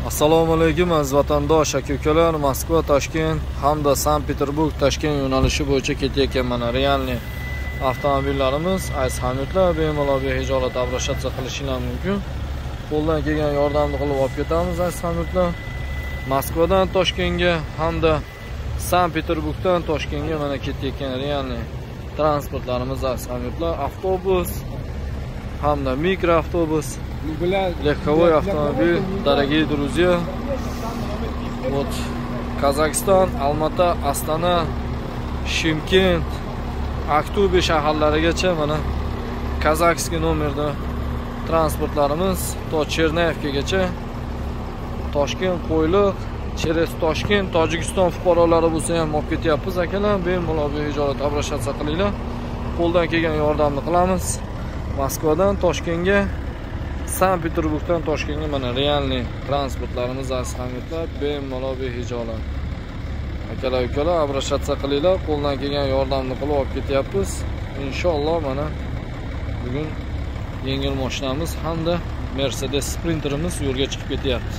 Assalomu alaykum aziz vatandosh aka-ukalar. Moskva, Toshkent hamda Sankt-Peterburg, Toshkent yo'nalishi bo'yicha ketayotgan mana realniy avtomobillarimiz, aziz hamyurtlar, bemalol behijolat обращаться qilishinglar mumkin. Qo'ldan kelgan yordamni qilib olib ketamiz aziz hamyurtlar. Moskvadan Toshkentga hamda Sankt-Peterburgdan Toshkentga mana ketayotgan realniy transportlarimiz aziz hamyurtlar, avtobus hamda mikroavtobus, легковой автомобиль, дорогие друзья. Вот Казахстан, Алмата, Astana, Shimkent, Aktobe shaharlarigacha mana казахский nomerda transportlarimiz to Chernayevkagacha, Toshkent, Qo'yliq, через Toshkent, Tojikiston fuqarolari bo'lsa ham olib ketyapmiz akalar. Bemalol behijolat обращаться qilinglar. Qo'ldan kelgan yordamni qilamiz. Moskvadan Toshkentga, Sankt-Peterburgdan Toshkentga mana realniy transportlarimiz aziz hamyurtlar, bemalol behijolat. Akalar, ukalar, обращаться qilinglar. Qo'ldan kelgan yordamni qilib olib ketyapmiz. Inshaalloh mana bugun yengil mashinamiz hamda Mercedes Sprinterimiz yo'lga chiqib ketyapti.